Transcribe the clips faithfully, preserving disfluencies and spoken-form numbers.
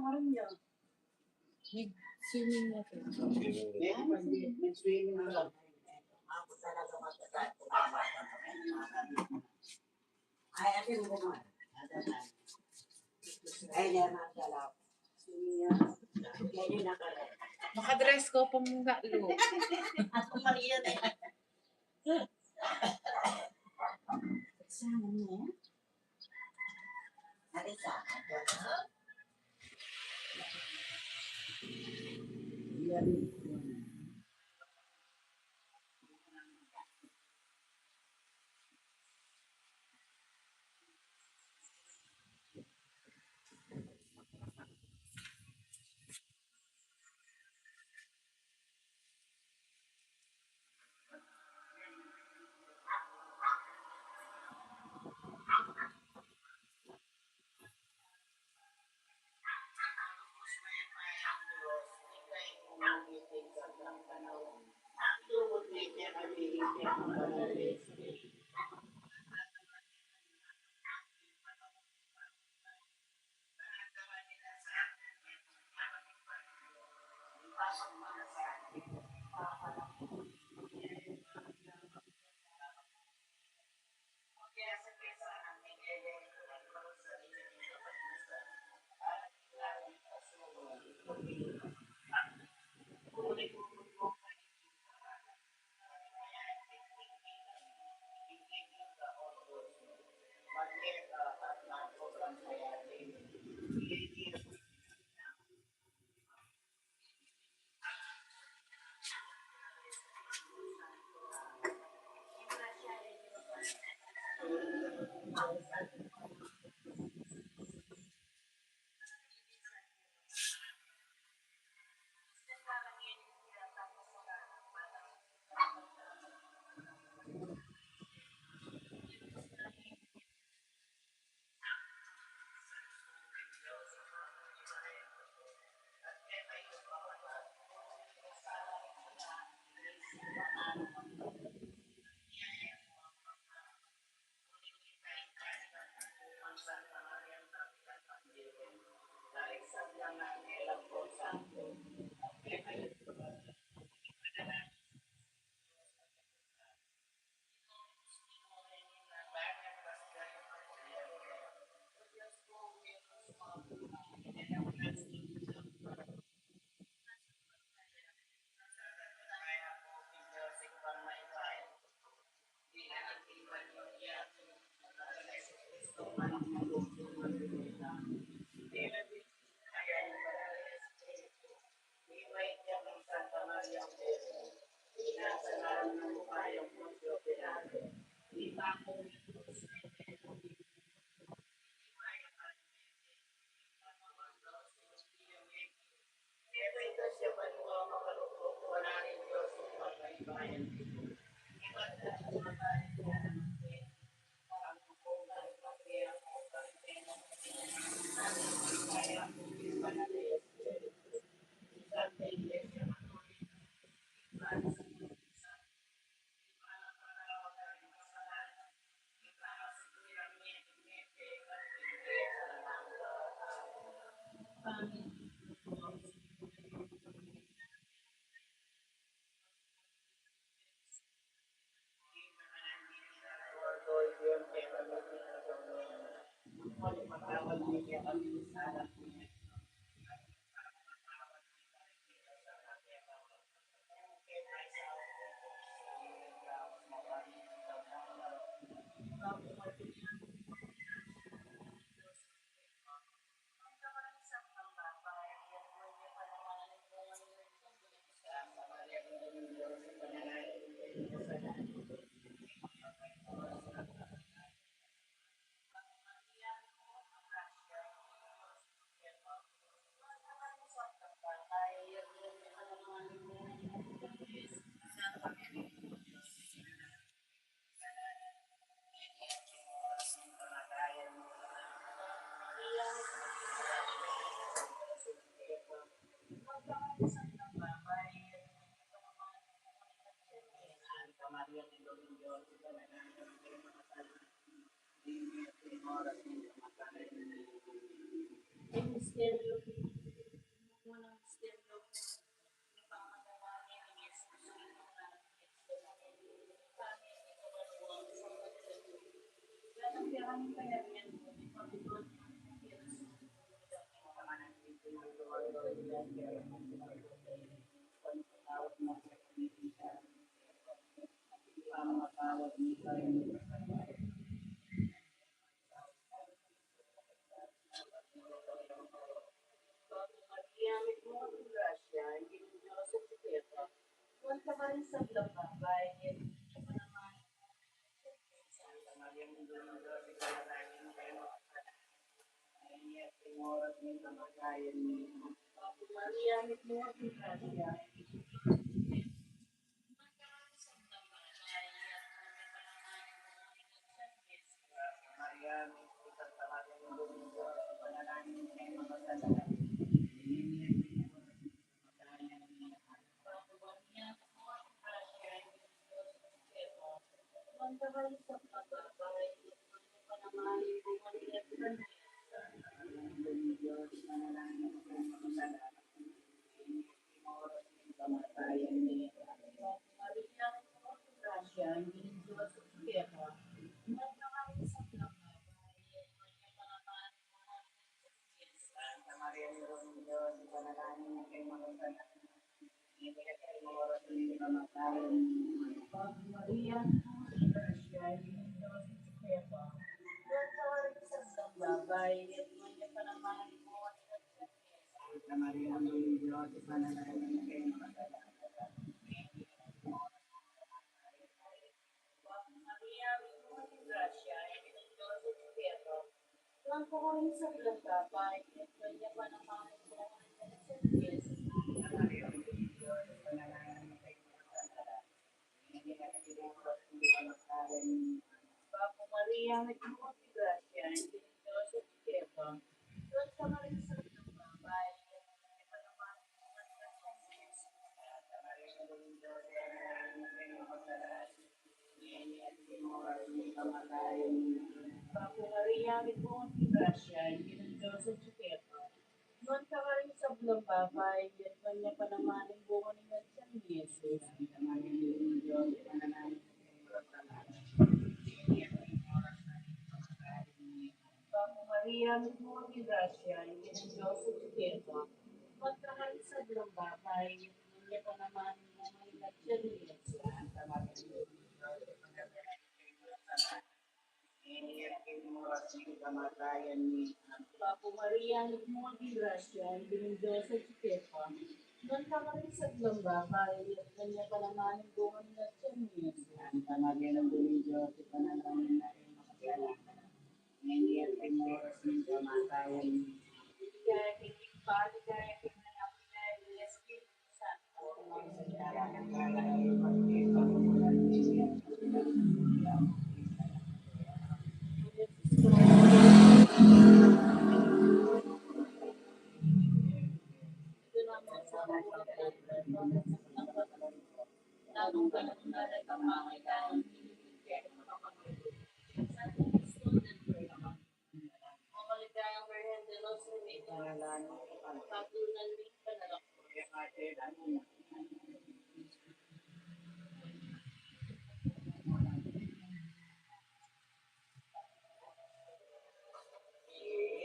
Nag-swimming na to. May, may swimming na lang. Ay, ate mo naman. Ay, naman, salamat. Makadress ko pang tatlo. Ako, Maria, na. Sana mo? Ate, sa akin, yan.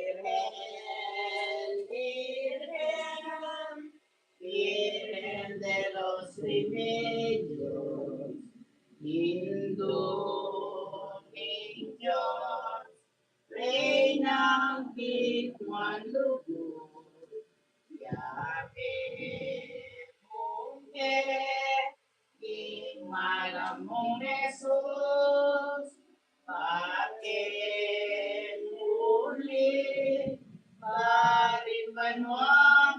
Virgen, Virgen, Virgen de los Remedios, Indu ning Dios, Reynang Bitmu Lubus, yabe mu ke king malam mung Jesus, pakiuli karin banua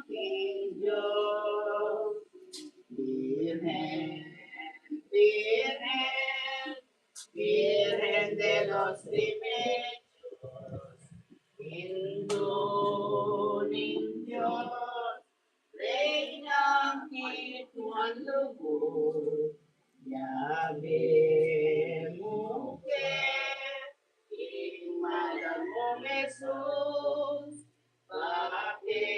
king Dios. Virgen, Virgen, Virgen de los Remedios, Indu ning Dios, Reynang Bitmu Lubus, yabe mu ke king malam mung Jesus, pakiuli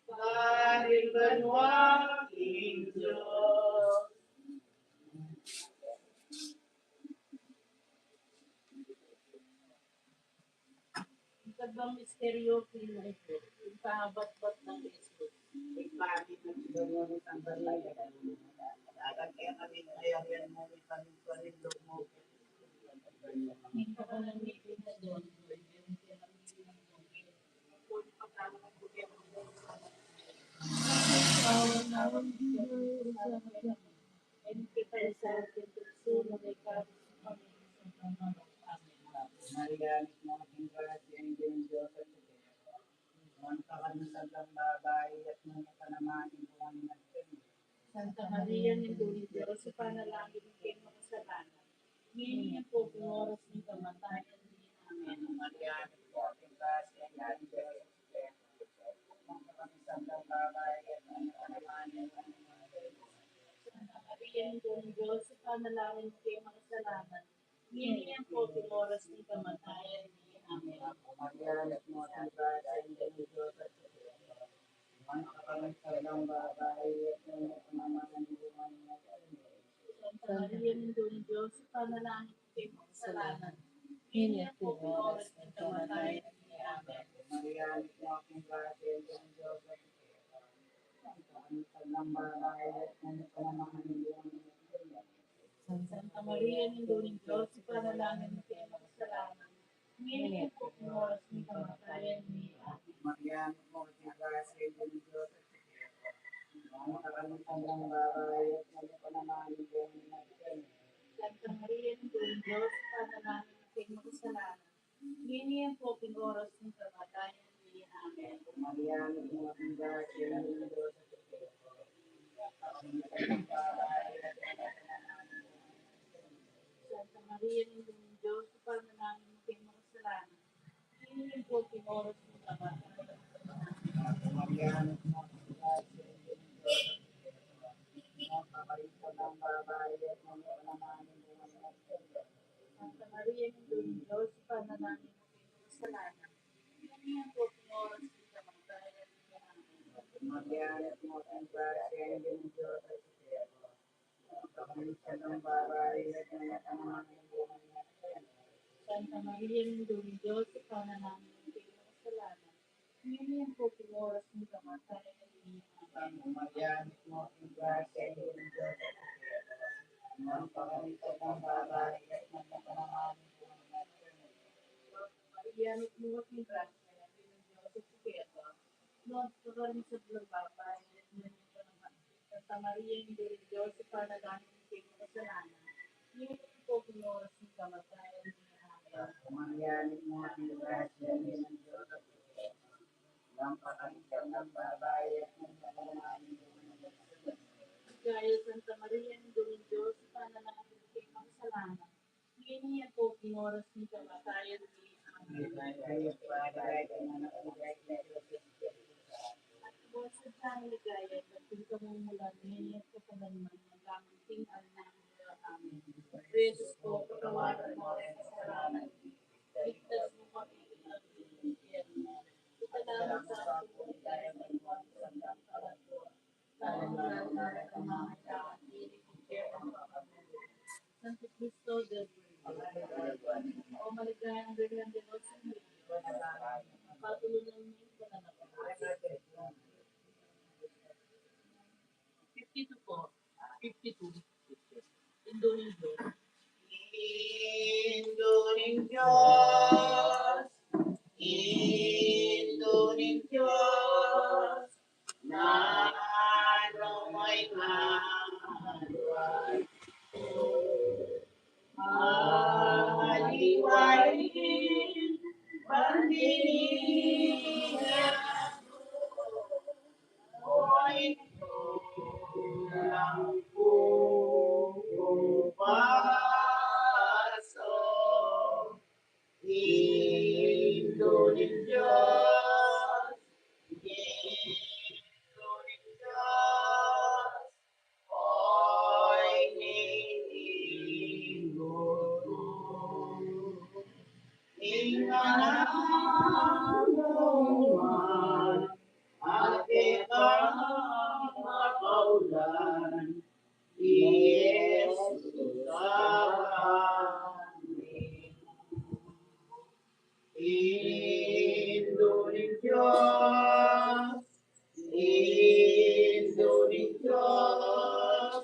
karin banua king Dios. Ing katlung misteryu, ing pabatbat nang Jesus. Ing pamit nang Jesus. Alam kaya kami, kaya yan mo, kami pa rin loob mo. Maria, anak mo, ang grasya, ang Ginoong Diyos at sa iyo. Nuan ka karing sablang babai, at nuan ya pa naman ing bunga ning atian mo. Santa Maria, Indu ning Dios, ipanalangin mu kaming makasalanan, ngeni ampon king oras ning kamatayan mi. Amen. Maria, anak mo, ang grasya, ang Ginoong Diyos at sa iyo. Nuan ka karing sablang babai, at nuan ya pa naman ing bunga ning atian mo. Santa Maria, Indu ning Dios, ipanalangin mu kaming makasalanan, ngeni ampon king oras ning kamatayan mi. Amen. Maria, anak mo, ang grasya, ang Ginoong Diyos at sa iyo. Nuan ka karing sablang babai, at nuan ya pa naman ing bunga ning atian mo. Santa Maria, Indu ning Dios, ipanalangin mu kaming makasalanan, ngeni ampon king oras ning kamatayan mi. Amen. Maria, anak mo, ang grasya, ang Ginoong Diyos at sa iyo. Nuan ka karing sablang babai, at nuan ya pa naman ing bunga ning atian mo. Santa Maria, Indu ning Dios, ipanalangin mu kaming makasalanan, ngeni ampon king oras ning kamatayan mi. Amen. Maria, anak mo, ang grasya, ang Ginoong Diyos at sa iyo. Nuan ka karing sablang babai, at nuan ya pa naman ing bunga ning atian mo. Santa Maria, Indu ning Dios, ipanalangin mu kaming makasalanan, ngeni ampon king oras ning kamatayan mi. Amen. Maria, anak mo, ang grasya, ang Ginoong Diyos at sa iyo. Santa Maria, Indu ning Dios, ipanalangin mu kaming makasalanan, ngeni ampon king oras ning kamatayan mi. Maria, anak mo, ang grasya, ang Ginoong Diyos at sa iyo. Nuan ka karing sablang babai, at nuan ya pa naman ing bunga ning atian mo. Santa Maria, Indu ning Dios, ipanalangin mu kaming makasalanan, ngeni ampon king oras ning kamatayan mi. Amen. Maria, anak mo, ang grasya, ang Ginoong Diyos at sa iyo. Nuan ka karing sablang babai, at nuan ya pa naman ing bunga ning atian mo. Santa Maria, Indu ning Dios, ipanalangin mu kaming makasalanan, ngeni ampon king oras ning kamatayan mi. Amen. Maria, anak mo, ang grasya, ang Ginoong Diyos at sa iyo. Nuan ka karing sablang babai, at nuan ya pa naman ing bunga ning atian mo. Maria, anak mo, ang grasya, ang Ginoong Diyos at sa iyo. Nuan ka karing sablang babai, at nuan ya pa naman. Santa Maria, Indu ning Dios, ipanalangin mu kaming makasalanan, ngeni ampon king oras ning kamatayan mi. Amen. Maria, anak mo, ang grasya, ang Ginoong Diyos at sa iyo. Nuan ka karing sablang babai, at nuan ya pa naman ing bunga ning atian mo. Ligaya, Santa Maria, Indu ning Dios, ipanalangin mu kaming makasalanan, ngeni ampon king oras ning kamatayan mi. Amen. At buwan sa dang ligaya, at king kamumulan, ngeni at kapilan man, manggang king alang angga. Amen. O Jesus ko, patawaran mo ing kasalanan mi. Iligtas mu kami king api ning impyerno. Italang sa ampon ing ligaya ning sablang kaladua. Santo Cristo del Purgatorio. O maligayang Birhen de los Remedios, patulunan mu ing panalangin. Fifty-two po. Fifty-two. Indu ning Dios. Indu ning Dios. Indu ning Dios. Nanu may maluan. Aliwain bandinigan. Ing anak mu man, a kekang makaulan, i Jesus. Amen. Indu ning Dios, Indu ning Dios,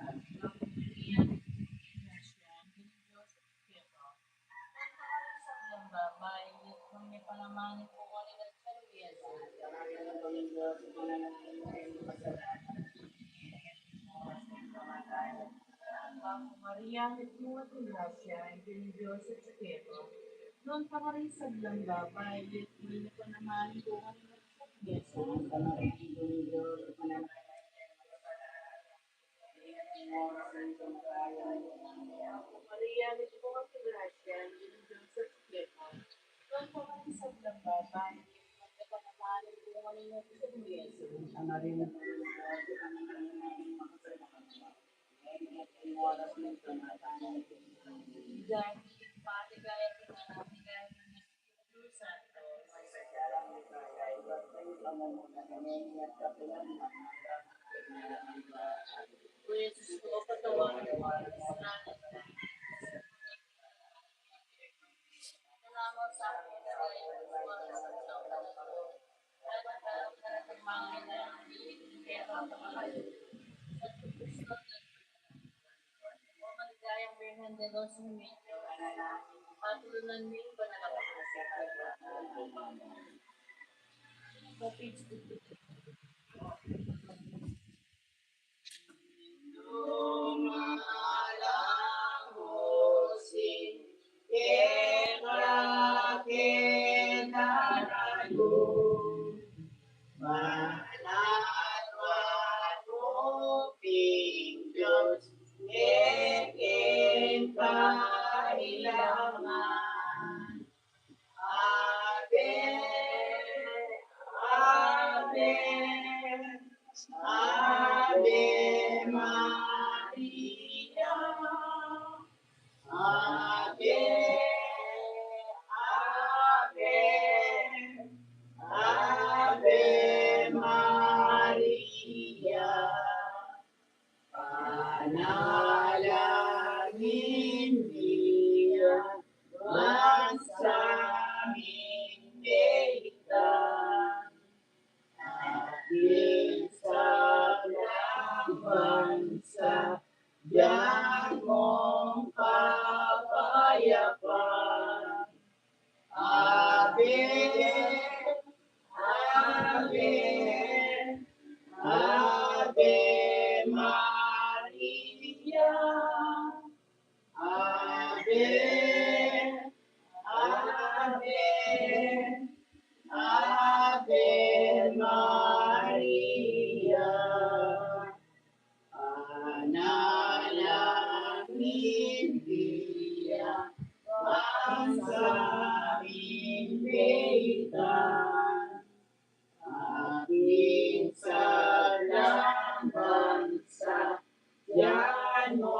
Ave Maria, llena ka de grasya, ang Ginung Dios atyu keka. Nuan ka karing sablang babai, at nuan ya pa naman ing bunga ning atian mu, i Jesus. Ave Maria, llena ka de grasya, ang Ginung Dios atyu keka. Nuan ka karing sablang babai, at nuan ya pa naman ing bunga ning atian mu, i Jesus. Ave Maria, llena ka de grasya, ang Ginung Dios atyu keka. Nuan ka karing sablang babai, at nuan ya pa naman ing bunga ning atian mu, i Jesus. Ave Maria, llena ka de grasya, ang Ginung Dios atyu keka. Nuan ka karing sablang babai, at nuan ya pa naman ing bunga ning atian mu, i Jesus. Dati, Pati, kaya kita, kaya kita. O Jesus ko, patawad mo kami. O maligayang Birhen de los Remedios, patulunan mi ing banal a kapatid. Lumalangusing kekra keng daragu, banal a Guinu ming Dios, e keng kailangan. Ave, Ave, Ave Maria. Ave, Ave, Ave Maria. Panalangin dia, bangsa mi peitan, ating sadang bansa, yan mo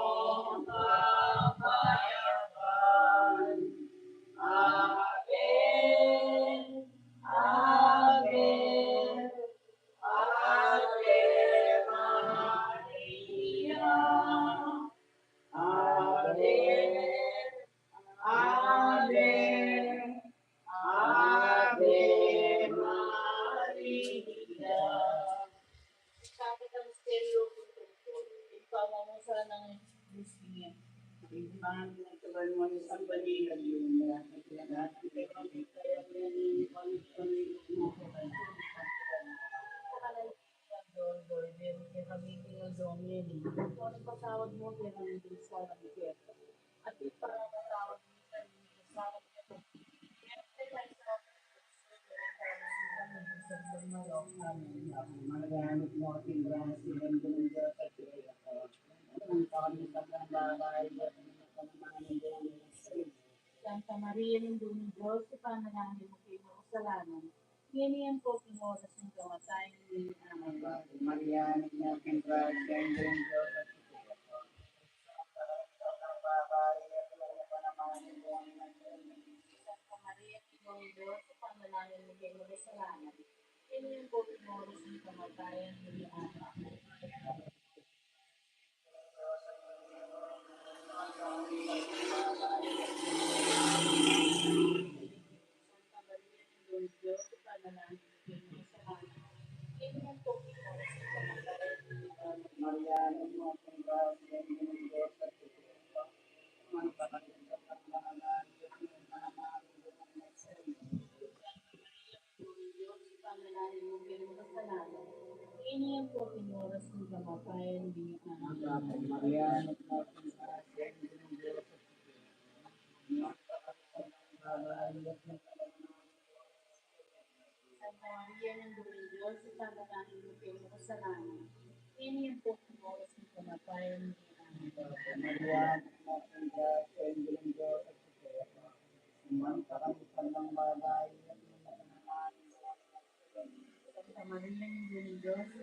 kapayapan. Ave, Ave, Ave Maria. Ave, Ave, Ave Maria. Ika misteryo ku tuku, ipamamusa nang Kristo niya. Ipamamusa nang Kristo niya. Dol, dol, dol, kaya kami pinagdong yan eh. Ikaw ang pasawad mo, kaya kami pinsawad mo, kaya. At ipagpatawad mo kami, pasawad mo kami. Kaya kami sa Amen. Maganit mo aking grasya, ang Diyos at Diyos. Ang kami sa babae, at ang panaman ng Diyos. Santa Maria, Indu ning Dios, ipanalangin mo kami makasalanan, ngeni ampon king oras ning kamatayan mi. Amen. Maria, Ina ning Grasya, ang Diyos at Santa Maria, Indu ning Dios, ipanalangin mo kami makasalanan, ngeni ampon king oras ning kamatayan mi. Amen. Diyos, ipanalangin mo kami makasalanan, ngeni ampon king oras ning kamatayan mi. Amen. Ave Maria, Indu ning Dios, ipanalangin mo kami makasalanan, ngeni ampon king oras ning kamatayan mi. Amen. Santa Maria, Indu ning Dios,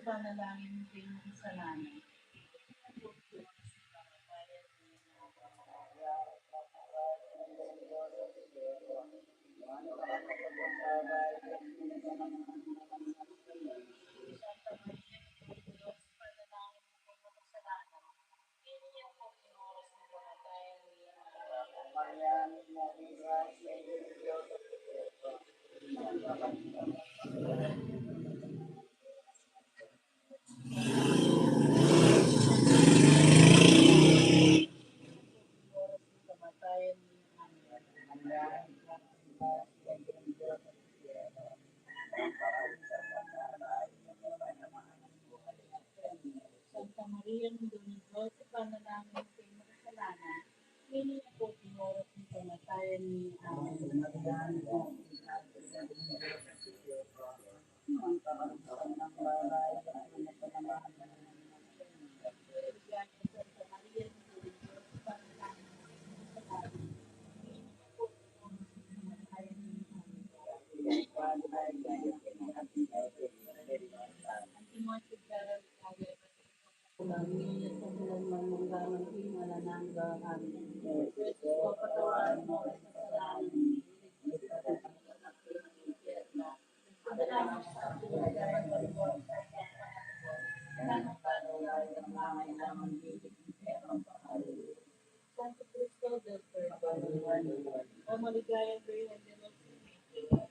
ipanalangin mo kami makasalanan, ngeni ampon king oras ning kamatayan mi. Amen. Ave Maria, Indu ning Dios, ipanalangin mo kami makasalanan, Santa Maria, Indu ning Dios, ipanalangin mo kami makasalanan. Santa Maria, Indu ning Dios, ipanalangin mo kami makasalanan, ngeni ampon king oras ning kamatayan mi. Amen. Santo Cristo del Perdon, o maligayang Birhen de los Remedios.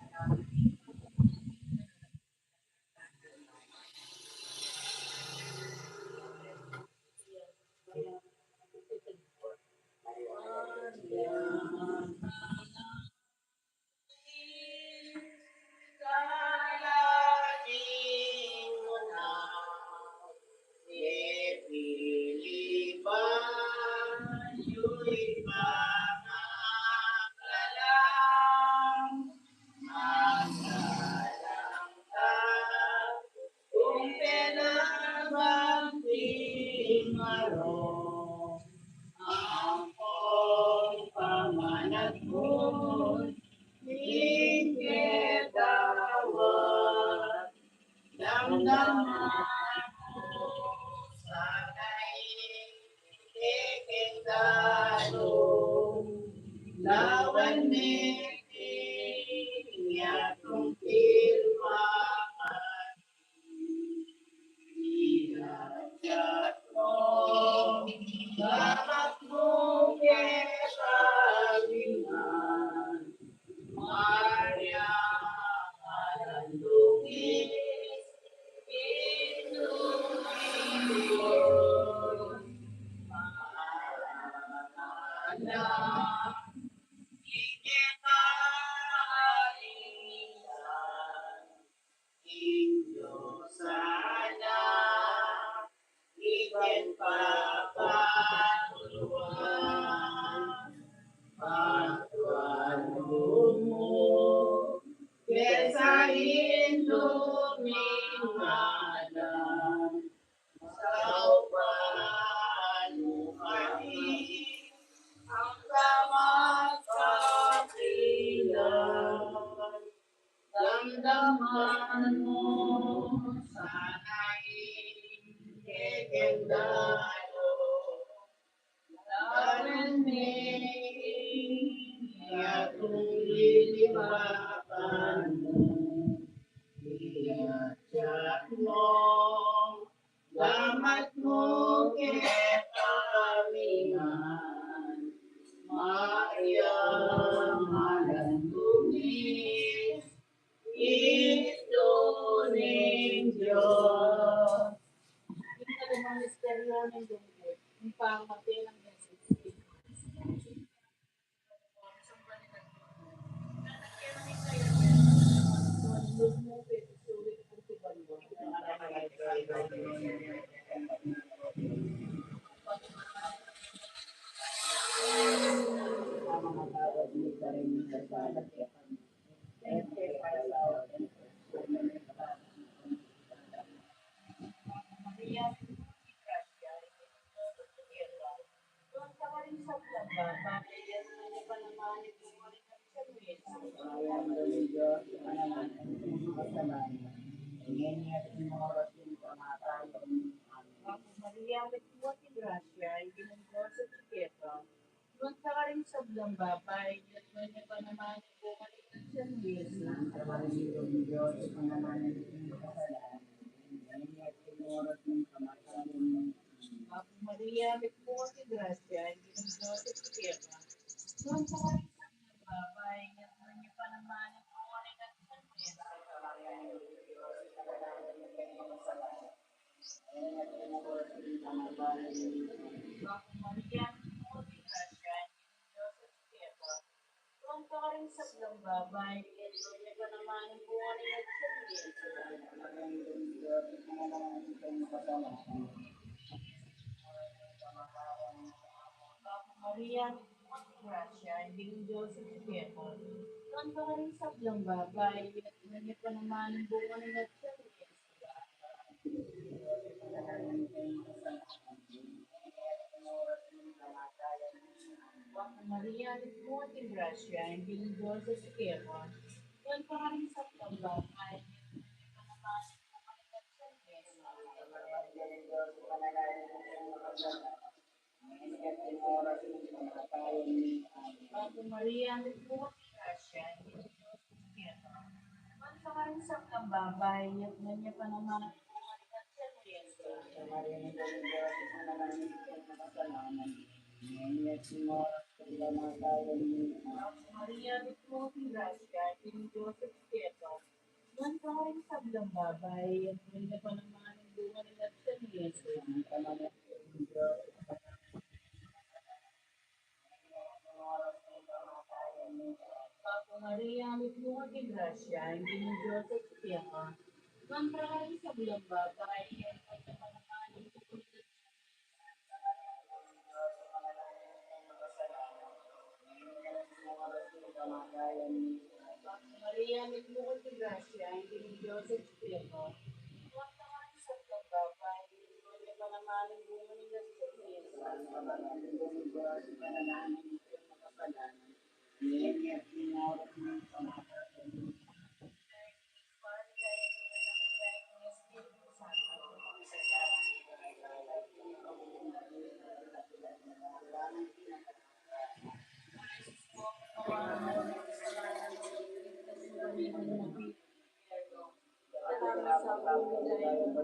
Lawan ne king yatung tilmakan, iyakyat mu, gamat mu kekami ngan, Maria, alang dungis, Indu ning Dios, manalangin kekami ngan. Ing Dios sana ing pepatuan, patuan mu, kesa Indu ning Adam, saupan mu kami, angga magkapilan. Damdaman mu sana ing kekeng dalu, lawan ne ing yatung tilmakan mu, iyakyat mu, gamat mu kekami ngan, Maria, alang dungis, Indu ning Dios. Ing kalimang misteryo ning lungkut, ing pamate nang Jesus. Maria, mitmu ka king grasya, ing Ginung Dios atyu keka. Nuan ka karing sablang babai, at nuan ya pa naman ing bunga ning atian mu, i Jesus. Santa Maria, Indu ning Dios, ipanyawad mu kami makasalanan, ngeni at king oras ning kamatayan mi. Ave Maria, mitmu ka king grasya, ing Ginung Dios atyu keka. Nuan ka karing sablang babai, at nuan ya pa naman ing bunga ning atian mu, i Jesus. Santa Maria, Indu ning Dios, ipanyawad mu kami makasalanan, ngeni at king oras ning kamatayan mi. Ave Maria, mitmu ka king grasya, ing Ginung Dios atyu keka. Nuan ka karing sablang babai, at nuan ya pa naman ing bunga ning atian mu, i Jesus. Santa Maria, Indu ning Dios, ipanyawad mu kami makasalanan, ngeni at king oras ning kamatayan mi. Ave Maria, mitmu ka king grasya, ing Ginung Dios atyu keka. Nuan ka karing sablang babai, at nuan ya pa naman ing bunga ning atian mu, i Jesus. Ave Maria, mitmu ka king grasya, ing Ginung Dios atyu keka. Nuan ka karing sablang babai, at nuan ya pa naman ing bunga ning atian mu, i Jesus. Ave Maria, mitmu ka king grasya, ing Ginung Dios atyu keka. Nuan ka karing sablang babai, at nuan ya pa naman ing bunga ning atian mu, i Jesus. Santa Maria, Indu ning Dios, ipanyawad mu kami makasalanan, ngeni at king oras ning kamatayan mi. Ave Maria, mitmu ka king grasya, ing Ginung Dios atyu keka. Nuan ka karing sablang babai, at nuan ya pa naman ing bunga ning atian mu, i Jesus. Santa Maria, Indu ning Dios, ipanyawad mu kami makasalanan, ngeni at king oras ning kamatayan mi. Ave Maria, mitmu ka king grasya, ing Ginung Dios atyu keka. Nuan ka karing sablang babai, at nuan ya pa naman ing bunga ning atian mu, i Jesus. Maria, mitmu ka king grasya, ing Ginung Dios atyu keka. Nuan ka karing sablang babai, at nuan ya pa naman ing bunga ning atian mu, i Jesus.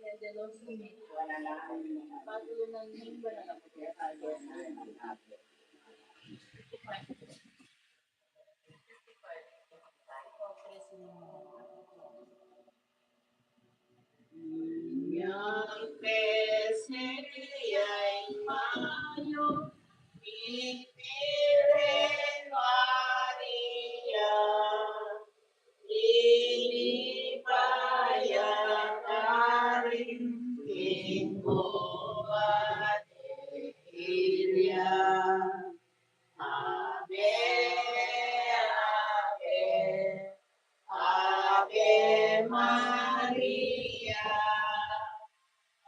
Virgen de los Remedios, patulunan ning banal a pagkakasala. Inyang pese ya ing mayupayang Birhen Maria, ini pa ya karin king banua de Galilea. Ave, ave, Ave Maria.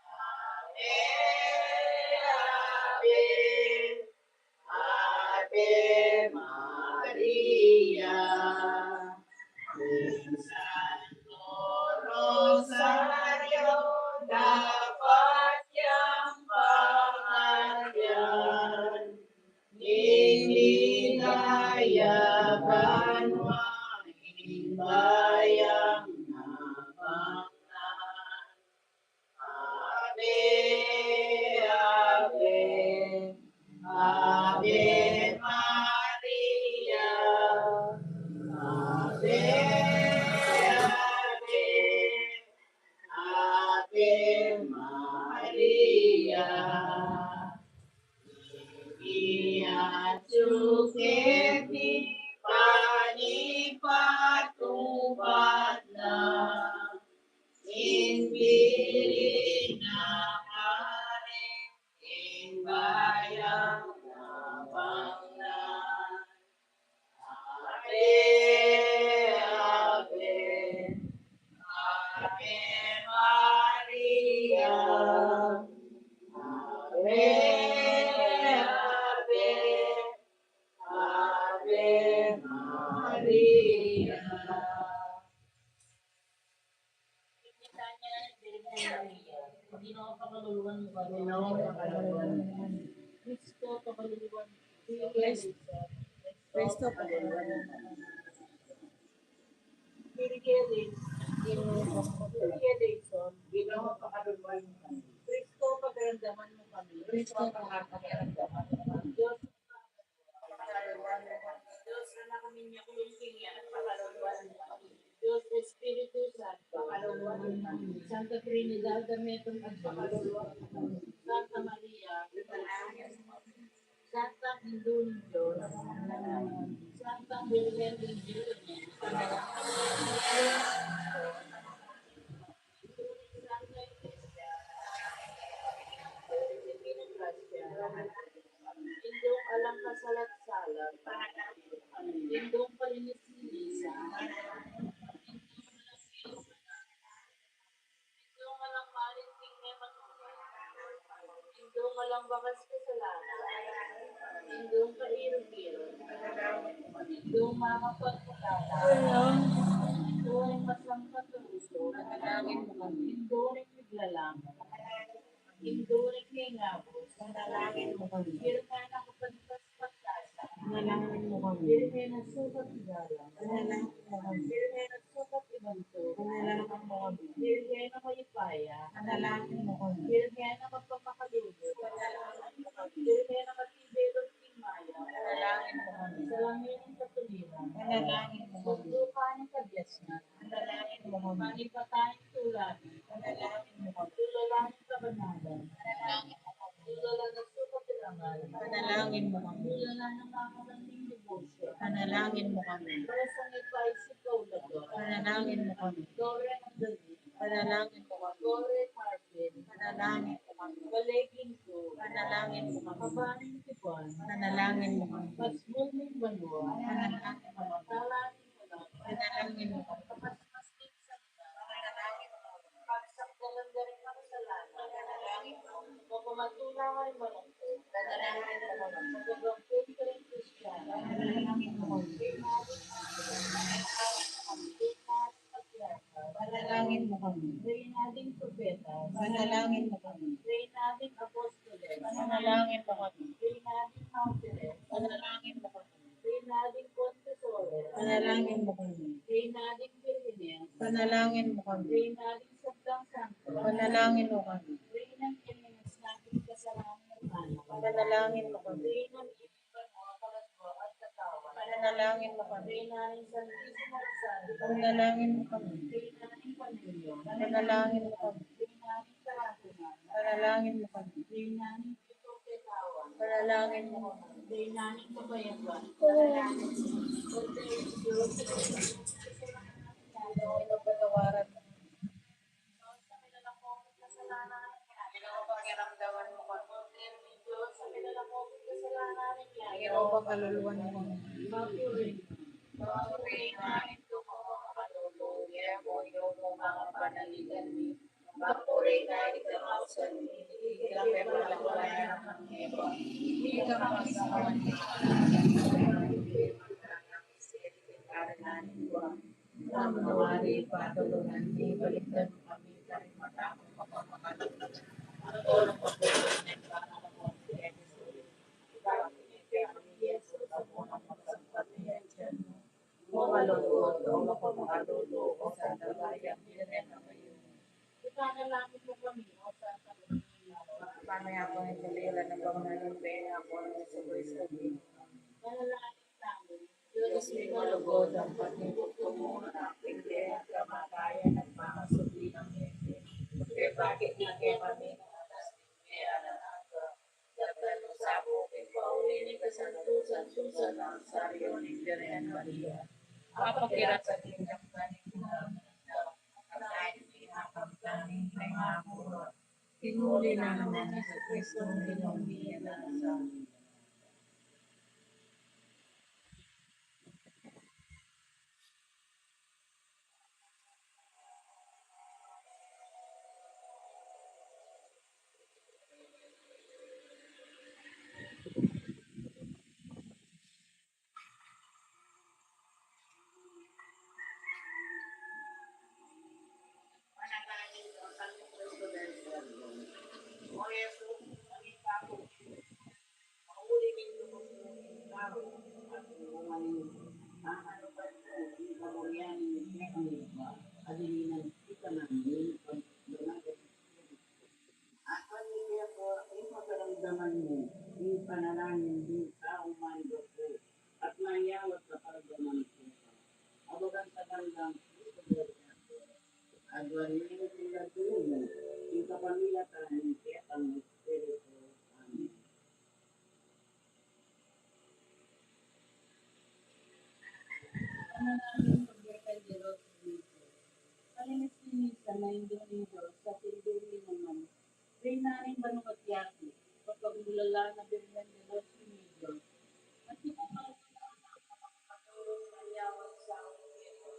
Ave, ave, Ave Maria. Ing Santo Rosario dapat yang pangayan ning ligaya banua, ning bayang nabanglan. Ave, ave, Ave Maria. Ave, ave, Ave Maria. Ini atyu keti panipatupad na ing bili na karin ning bayang nabanglan. Ave, ave, Ave Maria. Ave, ave, Ave Maria. Ginu, pakaluluan mu kami. Ginu, pakaluluan mu kami. Kristo, pakaluluan mu kami. Kristo, pakaluluan mu kami. Kyrie eleison. Kyrie eleison. Ginu, pakaluluan mu kami. Kristo, pakiramdaman mu kami. Kristo, pakiramdaman mu kami. Dios, Dios, anak kami niya, kulong kanya, pakaluluan mu kami. Dios Espiritu Santo, pakaluluan mu kami. Santa Trinidad, a metung at pakaluluan mu kami. Santa Maria, Santa Indu ning Dios, Santa Virgen ning Virgen, Indung alang kasalat-salat, Indung palinis-linisan, Indung alang maling king e matulad, Indung alang bakas kasalanan, Indung kairu-iru, Indung mamapagpakala, Indung masampat a uso, Indung miglalang, Indung mingabus, Birhen a kapagpaspagkasa, Birhen a sukat igalang, Birhen a sukat ibantu, Birhen a mayupaya, Birhen a mapamakalulu, Birhen a matibay lub king maya, Salangin ning katuliran, Bundukan ning kabiasnan, Panipatan ning tula mi, Panalangin mu kami. Tulala ning kabanalan, Panalangin mu kami. Tulala ning sukat king aral, Panalangin mu kami. Tulala ning debosyon, Panalangin mu kami. Para sa Nipaisip Kaulador, Panalangin mu kami. Torre ng David, Panalangin mu kami. Torre Carmen, Panalangin mu kami. Bale Ginto, Panalangin mu kami. Kaban ning Tipan, Panalangin mu kami. Pasbul ning banua, Panalangin mu kami. Tala ning Panalangin mu kami. Kapaspas ning salita, Panalangin mu kami. Pagsakdalan da ring makasalanan, Panalangin mu kami. Mapamatunang ring malungkot, Panalangin mu kami. Magagambun karing Kristiano, Panalangin mu kami. Panalangin mu kami. Panalangin mo kami. Reyna ding propeta. Panalangin mo kami. Reyna ding apostoles. Panalangin mo kami. Reyna ding martires. Panalangin mo kami. Reyna ding confesores. Panalangin mo kami. Reyna ding birhines. Panalangin mo kami. Reyna ding sablang santo. Panalangin mo kami. Reyna ding kasalanan. Panalangin mo kami. Reyna ding Panalangin mo kami. Panalangin mo kami. Panalangin mo kami. Panalangin mo kami. Panalangin mo kami. Patawaran mo. Ginoo, pakiramdaman mo kami. Ginoo, pakaluluan mo kami. Papuri na ito ko, pakaluluan mo, ito mga panaligan mi. Papuri na ito, mga usan mi. Ito mga panaligan mi. Ito mga usan mi. Ito mga usan mi. Mari, patulungan mi, balikdan mo kami, karing matakut, mapamakalakad. Ang tulong ko po, ang tulong ko po, Jesus. Ikaw, ang Jesus, ang unang magsampat niya, tiyan mo. Mo malungkot, o mapamakalulu, o sa dabayan, nilalaman kayo. Ipanalangin mo kami, o Santa Maria. Pamayapa ng kalila ng bangunan ng Bena, ako ng Jesucristo. Panalangin namin. Diyos mi malugod, ang panibut ko muna, pigde at kamatayan at pangasubli ng Hepe. Pepakit na kaya kami ng atas ng Hepe, alang aga. Dagdan mo sa bukid pauli ni kasantu-santusan ng Rosaryo ni Birhen Maria. Apakirat sa tingkang taning Pagkain ni Apang Taning Pangapura. Pinuli na naman ni Jesucristo, Ginong Biyang Nazaret. Apan ni Pedro, ing pakaramdaman mu, ing panalangin ding taung manduku, at mayawat kapardaman ku, abagan sa gandang adwan ning tulad mu, ing kapamilatan ning Kepang Espiritu. Amen. Panalangin pag-Birhen de los Remedios. Palinis-linisan na Indu ning Dios, at Indu mi naman, Reyna ning banua't yatu, kapagmulalan a Birhen de los Remedios, at ipapalapit na ang mga patulos na yaman sa aking Dios.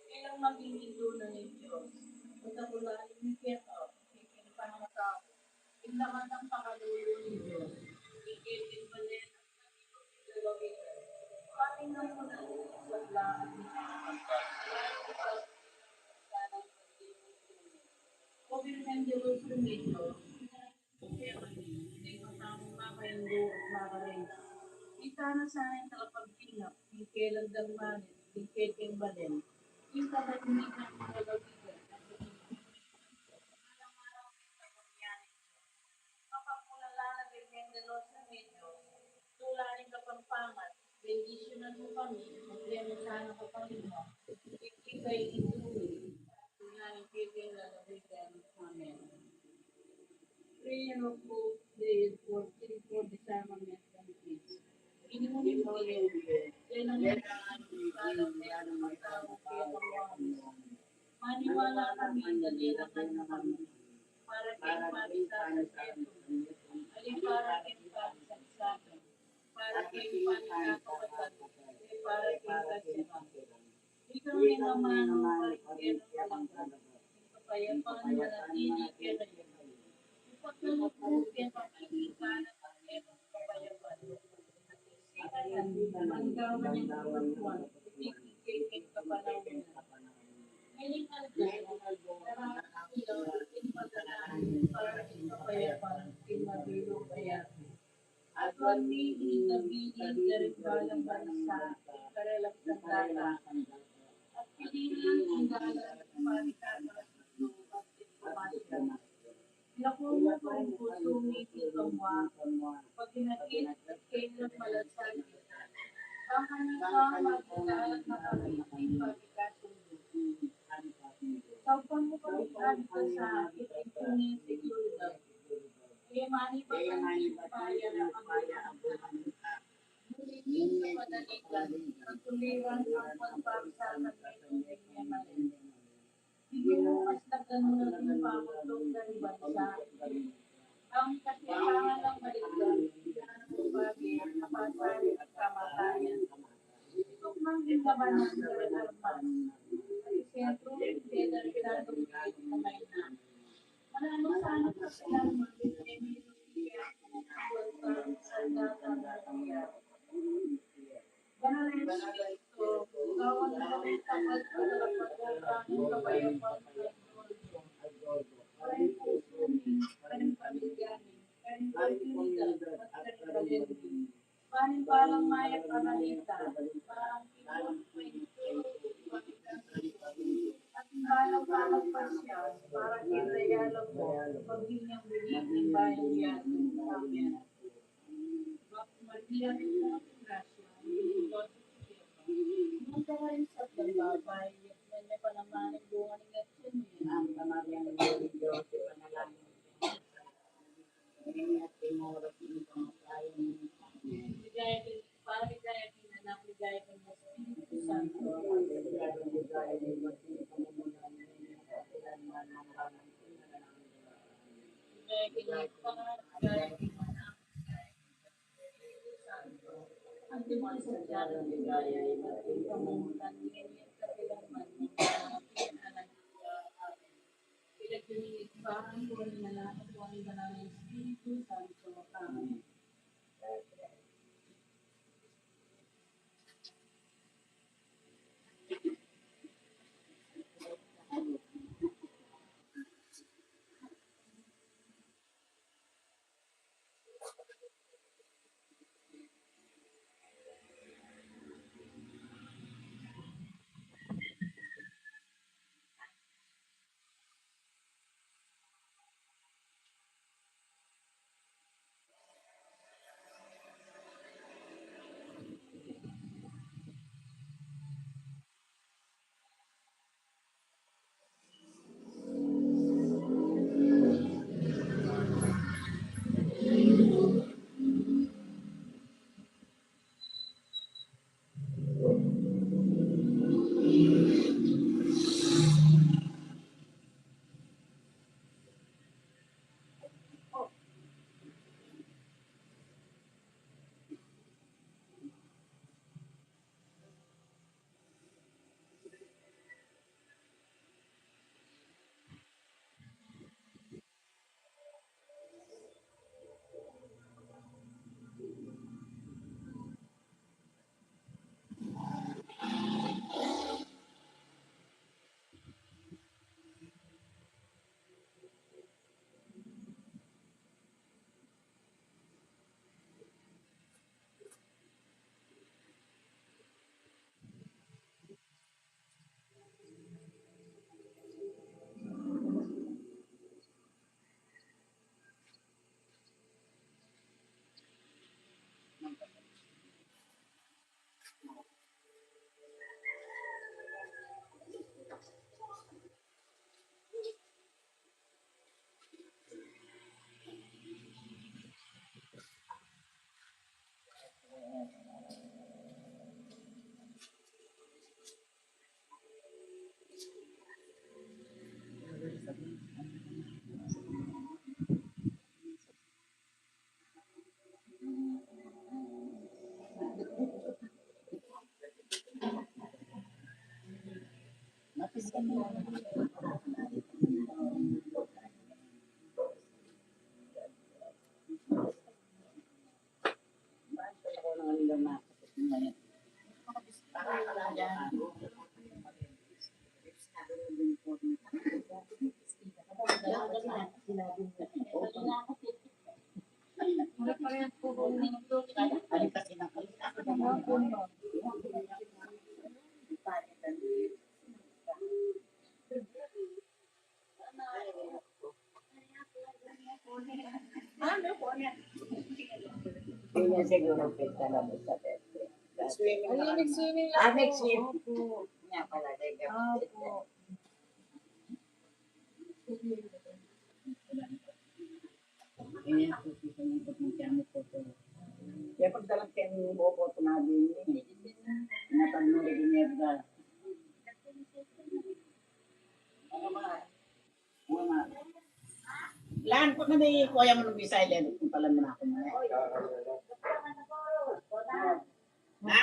Bilang maging Indu na ning Dios, pagkabulaling mi keka, king pamatau, ing laman ng pakalulu ning Dios, king kekeng balen, O Birhen de los Remedios, ita na sana ing talapagtinag, king kelang dangmanan, king kekeng balen, king kabandigan, king lalawigan, at king Kapagmulalan a Birhen de los Remedios, tula ning Kapampangan, bendisyunan mu kami, at leme sana kapalimwa, king kekeng Indu mi, tula ning kekeng lalawigan. Amen. Prayer of Pope Leo fourteen for disarmament and peace. Ginung Dios, yan ang lalong lalong magtawag kaya kami. Maniwala kami na lelangan na kami para keng paminsan sa Dios, ali para keng paminsan sa amin, para keng paminsan sa Dios, para keng paminsan sa Dios. Ikaw na ing amanu para keng paminsan, kapayapan manatili kekayu. Ipagkalub mu kekami ing kapayapan, at ing sikan na, ing kapayapan, ing kapayapan. Ngeni, Kaldero, darapit ila king panalangin para king kapayapan king mabilug a yatu. At wan mi ing nabilin karing balang bansa king karelang sandata. At pilinan ing dalan king pamikatan at king diplomasya. Ilaku mu pu ing pusu mi king kamua, paginakit king kailang malasakit. Bang kanita maging dalan na kami king pamikatan. Saupan mu kami king sakit, ing tunay a seguridad. Kaya manibat ang paya na kami. Ngunit sa panaligan, pagkuliran ang pagpapasakit ng tunay na mali. Digmu mas lagyan mu na rin pangutong dari bansa. Ang kasiyahan ng maligaya, ang babae, ang kapatid, at kamatayan. Tukmang din naman ang karelasyon. Sa sentro, pwede rin lalong kamay na. Manano sana ka silang maging enemigo niya kung ang bansa sa data na niya. Banal na Espiritu, ikaw ang ipakita at pagkakapagkakang kapayapan at pagkakapagkakang karing pamilya, karing komunidad, at karing baryo. Panibalang mayap a balita, parang pinapagpainit at balang parang pasya, para king dayalog mu, maging yang bini ning bayan. Amen. Bapu Maria, puno ka king grasya, ing Ginung Dios atyu keka. Nuan ka karing sablang babai, at nuan ya pa naman ing bunga ning atian mu, Santa Maria, Indu ning Dios, ipanalangin mu kami pecadores, ngeni at king oras ning kamatayan mi. Amen. Ligaya king Ibpa, ligaya king Anak, ligaya king Espiritu Santo. Ligaya king Ibpa, ligaya king Anak, ligaya king Espiritu Santo. Antimo ing sadya nang ligaya, ibat king kamumulan, ngeni at kapilan man, mangga man king alang angga. Amen. King lagyu ning Ibpa, ning Anak, at ning Banal a Espiritu Santo. Amen. Yun yung siguro pinta na sa tete. Swimming na. Ay, nag-swimming lang. Ah, po. Nag-swimming. Opo. Nga pala, teka. Opo. Kaya ako, kita niyo, pag nagkamit ko po. Kaya pagdalang kayo ng buko, tumabi niyo. Natag mo rin yung miyerda. Ano ba? Lan, kung ano yung kuya mo nung bisa, ilan, kung talan mo na ako muna. Ha?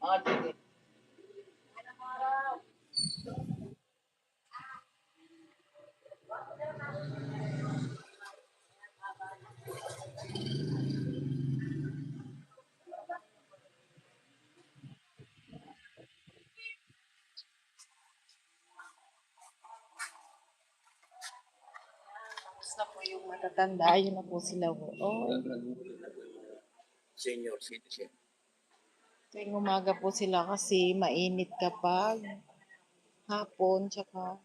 O, sige. Tapos na po yung matatanda. Ayun na po sila po. Oh. Senior citizen. Tuwing umaga po sila kasi mainit kapag hapon, tsaka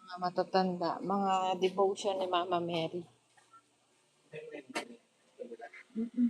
mga matatanda, mga devotion ni Mama Mary. Mm-mm.